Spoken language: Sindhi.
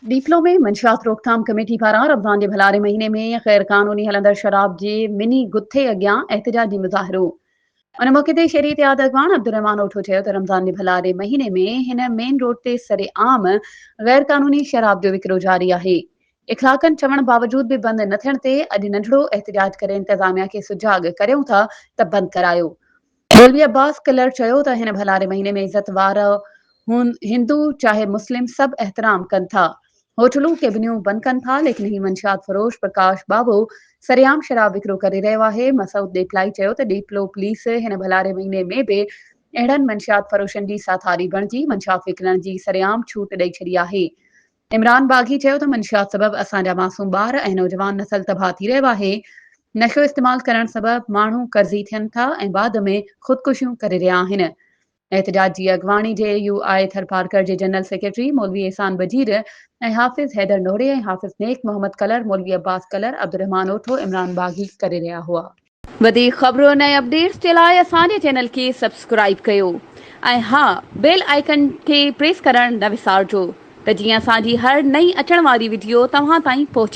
ڏيپلو ۾ منشيات روڪٿام ڪميٽي پاران رمضان جي ڀلاري مهيني ۾ غير قانوني هلندڙ شراب جي مني گٿي اڳيان احتجاجي مظاهرو. ان موقعي تي شهري اتحاد اڳواڻ عبدالرحمان اوٺو چيو ته رمضان جي ڀلاري مهيني ۾ هن مين روڊ تي سرعام غير قانوني شراب جو وڪرو جاري آهي. اخلاقن چوڻ باوجود به بند نه ٿيڻ تي اڄ ننڍڙو احتجاج ڪري انتظاميا کي سجاڳ ڪريون ٿا ته بند ڪرايو. مولوي عباس ڪلر چيو ته هن ڀلاري مهيني ۾ عزت وارا هندو چاهي مسلم سڀ احترام ڪن ٿا. هوٽلون ڪيبنيون بند ڪن ٿا ليڪن هي منشيات فروش پرڪاش بابو سرعام شراب وڪرو ڪري رهيو آهي. مسعود ڏيپلائي چيو ته ڏيپلو پوليس هن ڀلاري مهيني ۾ به اهڙن منشيات فروشن جي ساٿاري بڻجي منشيات وڪڻڻ جي سرعام ڇوٽ ڏئي ڇڏي آهي. عمران باغي چيو ته منشيات سبب اسان جا معصوم ٻار ۽ نوجوان نسل تباهه ٿي رهيو آهي، نشو استعمال ڪرڻ سبب ماڻهو قرضي ٿين ٿا ۽ بعد ۾ خودڪشيون ڪري رهيا آهن. احتجاج جي اڳواڻي جي يو آء ٿرپارڪر جي جنرل سيڪريٽري مولوي احسان بجير ۽ حافظ حيدر نوڙي ۽ حافظ نيڪ محمد ڪلر، مولوي عباس ڪلر، عبدالرحمان اوٺو، عمران باغي ڪري رهيا هئا. وڌيڪ خبرن ۽ اپڊيٽس جي لاء اسان جي چينل کي سبسڪرائيب ڪيو ۽ ها بيل آئيڪن کي پريس ڪرڻ نه وسارجو ته جيئن اسان جي هر نئين اچڻ واري وڊيو توهان تائين پهچي.